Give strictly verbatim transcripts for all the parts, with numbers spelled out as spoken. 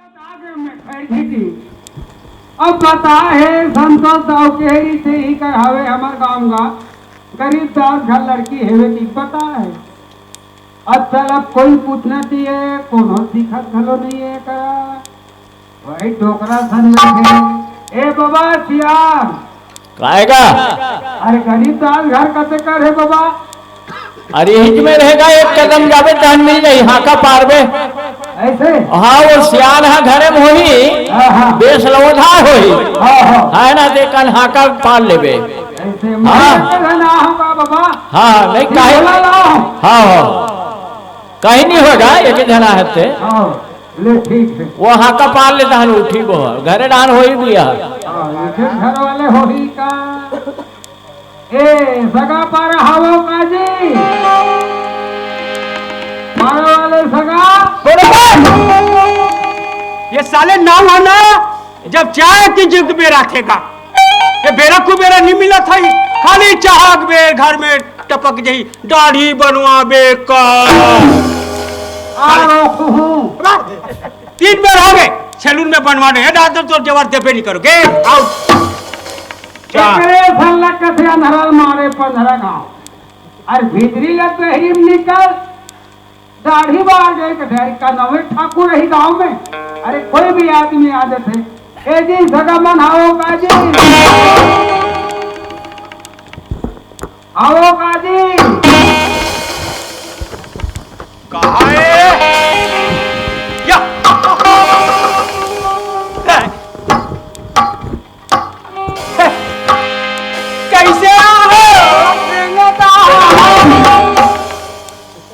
आगे में खैर घिटी। अब बता हे संतोष दाऊ, केहरी से ही कर हवे हमर गांव गा। गरीब दास घर लड़की हेवे की बता हे। अब चल, अब कोई पूछना चाहिए, कोनो दिक्कत घलो नहीं है का? वही डोकरा सन बैठे। ए बाबा सियान, काय गा? अरे गरीब दास घर कते कर हे बाबा? अरे इही में रहेगा, एक कदम जाबे तहन मिल जाही, हाका पारबे। ऐसे? हाँ, वो सियान हा घरे में होही, हाँ, हाँ। बेस लौधा होही। हाँ, हाँ। है ना, ते कन हाका पार लेबे। ऐसे हाँ। मैं ना होगा बाबा। हाँ, नहीं काहे? बोला लाओ। हाँ, हाँ। कहीं नहीं होगा, एक जना है ते। हाँ। ले, ठीक है। वो हाका पार ले, तहन उठी वो, घरे डान होई दिया। हाँ, एक घर वाले होही का? ए, सगा पारा हवो का जी? पारा वाले सगा? बरोबर। ये साले नाम है ना, जब चाय की जिद में रखेगा। ये बेरा कुबेरा नहीं मिला था, खाली चाह के बेर घर में टपक जाही, दाढ़ी बनवाबे का। आओ, हूँ। तीन बेर हो गए सैलून में बनवाने, ये दादा तो जवाब देबे नहीं करोगे। आओ। एकरे सन ला कथे अंधरा मारे पंधरा गाँव। अरे भीतरी ला तो ही निकल। दाढ़ी बार गए के ढेर का नवे ठाकुर रही गांव में। अरे कोई भी आदमी आ जाते, ए जी सगा मन आओ का जी, आओ का जी। कहाँ है? या। कैसे हो?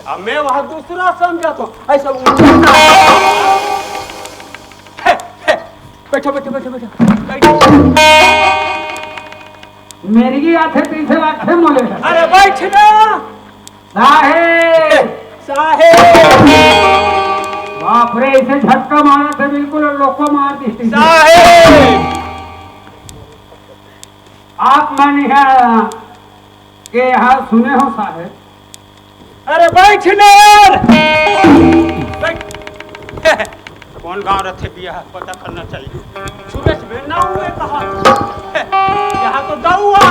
अब मैं वहाँ दूसरा समझा तो ऐसा उल्टा। बैठो, बैठो, बैठो, बैठो, बैठो। मेरी की आथे पीछे रखे मोले। अरे बैठ ना। साहेब। साहेब। बाप रे, इसे झटका मारा था बिल्कुल और लोको मार दी। साहेब। आप मन यहाँ के यहाँ सुने हो साहेब? अरे बैठ ना यार। बैठ। कौन गांव रथे बिया पता करना चाहिए। सुबह से मैं ना हुए कहा। यहाँ तो दाऊ है।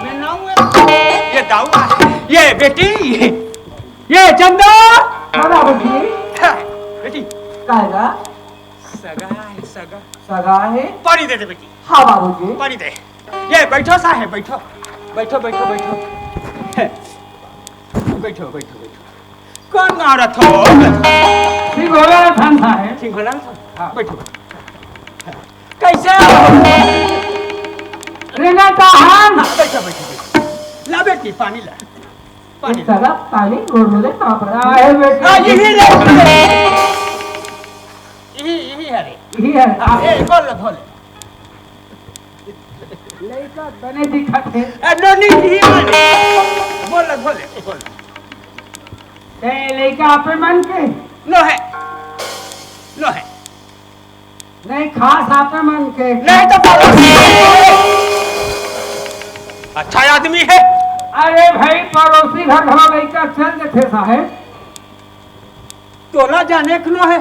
मैं ना हुए। ये दाऊ है। ये बेटी। ये चंदा। हाँ बाबूजी। हाँ, बेटी। कायगा? सगा है, सगा। सगा है? पानी दे दे बेटी। हाँ बाबूजी। पानी दे। ये बैठो साहेब, बैठो। बैठो, बैठो, बैठो। बैठो, बैठो, बैठो। कौन गाँव रथो? सिंघोला रथन साहेब। सिंघोला रथन? हाँ। बैठो। कैसे हो? रेंगा ताहन। हाँ, बैठो, बैठो, बैठो। ला बेटी, पानी ला। पानी ला। सगा पानी गोड़ में दे, कांप रहा है बेटी। हाँ, यही ले। यही, यही है रे। यही है। हाँ, ये गोड़ ला धो ले। लइका बने दिखत हे। ए, नो, नी, नी, नी। बोल, बोल, बोल। ए, लइका आपे मन के? नो है। नो है। नहीं, खास आपे मन के। नहीं तो पड़ोसी। अच्छा आदमी है। अरे भाई, पड़ोसी घर घलो लइका चल देथे साहेब। तोला जाने के नो है,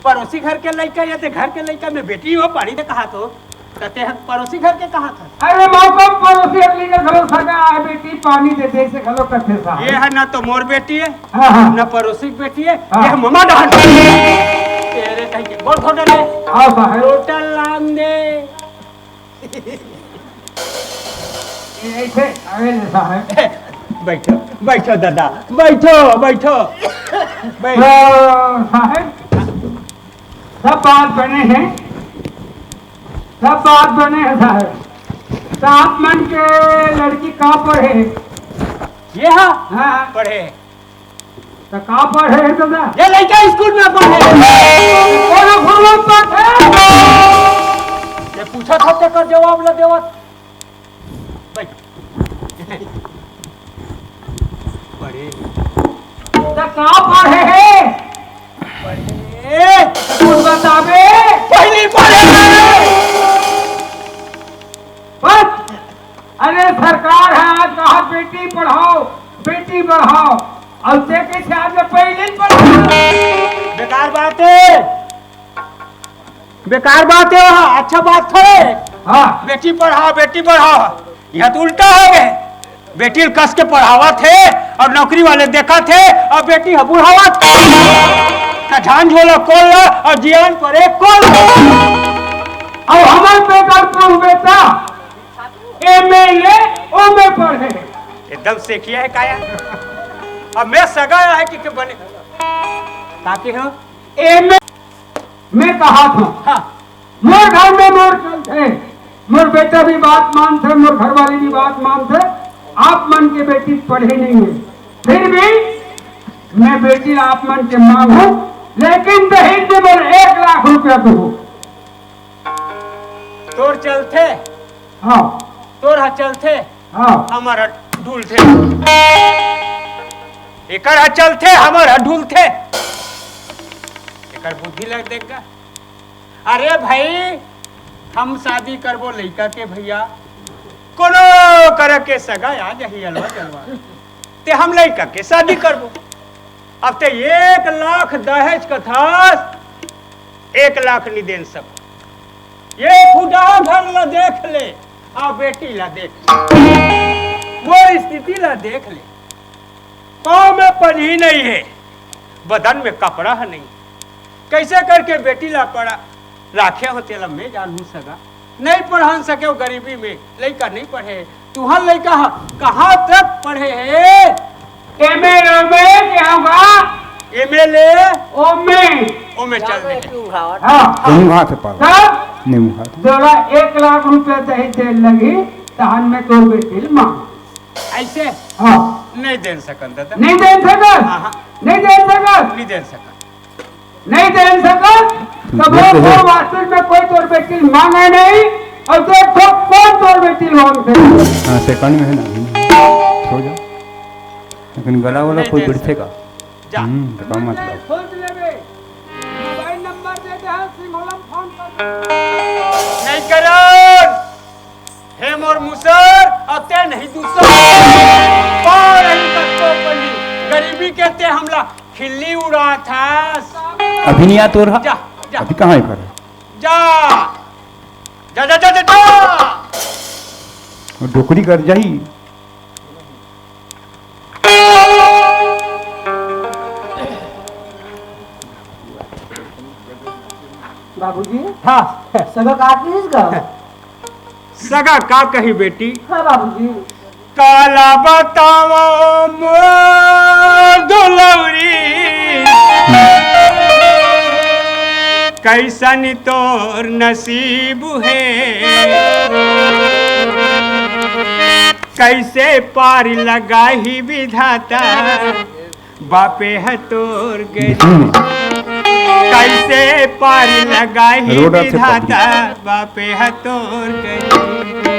पड़ोसी घर के लइका या ते घर के लइका में बेटी हो, पानी दे कहा तो, त ते ह पड़ोसी घर के कहा था। अरे मौका पड़ोसी घर लइका घलो सगा है, बेटी पानी दे दे से घलो करते सा। ये है ना तो मोर बेटी है, हाँ, हाँ। ना पड़ोसी की बेटी है, हाँ। ये ममा डहन। तेरे कहीं के बहुत होटल है। हाँ, साहब। होटल लान दे। ये ऐसे आवे ले साहब। बैठो, बैठो दादा, बैठो, बैठो। बैठ। तो साहब, सब बात बने हैं, सब बात बने हैं साहब। तो आप मन के लड़की कहाँ पढ़े? ये हाँ? हाँ। पढ़े। त का पढ़े हे दादा? ये लइका स्कूल में पढ़े। कोनो गुरु पढ़े? ये पूछा था, तेकर जवाब ला देवत। बैठ। पढ़े। त का पढ़े हे? पढ़े। कुछ बताबे? पहली पढ़े। बस। अरे सरकार है आज कहा बेटी पढ़ाओ, बेटी बढ़ाओ, और ते कैसे आज पहले ही पढ़ाओ? बेकार बात है। बेकार बात हे, अच्छा बात थोड़े। हाँ। बेटी पढ़ाओ, बेटी पढ़ाओ, यहाँ तो उल्टा हो गए। बेटी ल कस के पढ़ावत हे अउ नौकरी वाले देखत हे, अउ बेटी ह बुढ़ावत। त झान झोला कोल ला अउ जियान परे कोल। अउ हमर बेटा तो बेटा एम ए ले, ओ में पढ़े। एकदम सेखिया हे काया। अब मैं सगा हे कि, के बने? ताकि हो? एम ए मैं कहा था। हाँ। मोर घर में मोर चलथे, मोर बेटा भी बात मानथे, मोर घरवाली भी बात मानथे। आप मन के बेटी पढ़े नहीं है, फिर भी मैं बेटी आप मन के मांगू, लेकिन दहेज में मोर एक लाख रुपया दो। तोर चलथे? हाँ। तोर ह चलथे? हाँ। हमर ह ढुलथे। एकर ह चलथे, हमर ह ढुलथे। एकर बुद्धि लग देख गा। अरे भाई, हम शादी करबो लइका के भैया, कोनो करा के सगा आ जाही अलवा जलवा, ते हम लइका के शादी करबो। अब ते एक लाख दहेज कथस, एक लाख नी देन सको। ये फुटा घर ला देख ले, आ बेटी ला देख ले, मोर स्थिति ला देख ले। पाँव में पनही नहीं है, बदन में कपड़ा है नहीं, कैसे करके बेटी ला पढ़ा राखे हो, तेला मैं जानहूँ सगा। नहीं पढ़ान सके हो गरीबी में, लइका नहीं पढ़े। तुहर लइका ह कहाँ तक पढ़े हे? एम ए, एम ए के होगा? एम ए ले? ओमे। ओमे चल दे। हाँ। नहीं हुआ थे पागल। तब? नहीं हुआ थे। जोड़ा एक लाख रुपया दहेज दे लगी, तहन में तोर बेटी ल मांग। ऐसे? हाँ। नहीं देन सकन दादा। नहीं देन सकन? हाँ, हाँ। नहीं देन सकन? नहीं देन सकन। नहीं देन सकन? तब वो दो वास्तव में कोई तोर बेटी ल मांगे नहीं, और देखो कौन तोर बेटी ल मांगथे। हाँ, सेकंड में है ना, अभी नहीं। सो जा। लेकिन गला वाला नहीं कोई देन बिड़थे सकन। का? जा। हम्म, तो काम मत करो। खोज लेबे। मोबाइल नंबर दे दे, हाँ, सिम वाला फोन कर। नहीं करन। हे मोर मुसर, अब ते नहीं दूसर। पार नहीं तक तो पनी। गरीबी के ते हमला खिल्ली उड़ाथस। अभी नहीं आ तोर हा? जा, जा। अभी कहाँ है पर? जा। जा, जा, जा, जा, जा। वो डोकरी कर जाही। बाबूजी। हाँ। सगा का किस गा? सगा का कही बेटी? हाँ बाबूजी। काला बतावं मोर दुलौरी, कैसन तोर नसीब हे, कैसे पार लगाही विधाता। बापे ह तोर गरीब, कैसे पार लगाही विधाता, बापे ह तोर गरीब।